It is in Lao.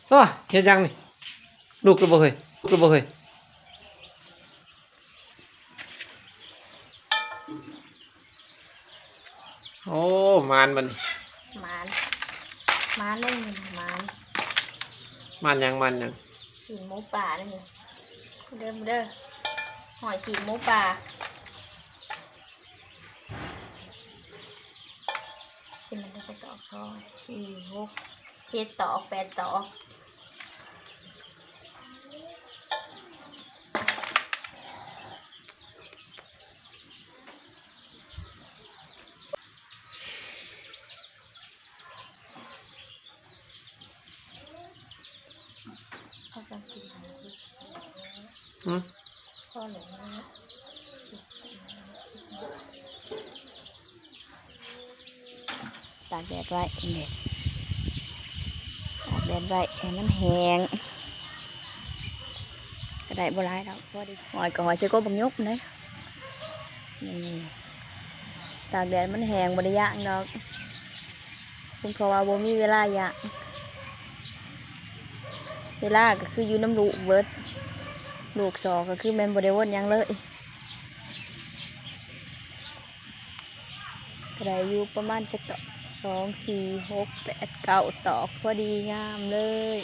ໂອ້ຍ ເຮັດຫຍັງນີ້? ລຸກແລ້ວບໍ່ເຮີ້ຍ? ລຸກແລ້ວບໍ່ເຮີ້ຍ? ໂອ້ ມານບັດນີ້ ມານ ມານເດ້ ມານ ມານຫຍັງ? ມານຫຍັງ? ຊີ້ນໝູປ່າເດ້ ເດີ ເດີ ຫອຍຊີ້ນໝູປ່າ. ຊິມັນໄດ້ຈັກຕອກ? ສອງ ສີ່ ຫົກ ເຈັດຕອກ ແປດຕອກ. ເອົາສາມສິບຫ້າ ຫື? ພໍແລ້ວເນາະ. ຕາກແດດໄວ້ນີ້ ຕາກແດດໄວ້ໃຫ້ມັນແຫ້ງ ກໍໄດ້ບໍ່ຫຼາຍດອກ ພໍດີ. ຫອຍກໍຫອຍໃສ່ກົບບັກຍົມເດ້ ນີ້ ຕາກແດດມັນແຫ້ງ ບໍ່ໄດ້ຍ່າງດອກ ເພາະວ່າບໍ່ມີເວລາຍ່າງ. ເວລາກໍຄືຢູ່ນຳລູກເບິດ ລູກສອງກໍຄືແມ່ນບໍ່ໄດ້ວົນຫຍັງເລີຍ. ກໍໄດ້ຢູ່ປະມານຈັກຕອກ? ສອງ ສີ່ ຫົກ ແປດ ເກົ້າຕອກ ພໍດີງາມເລີຍ.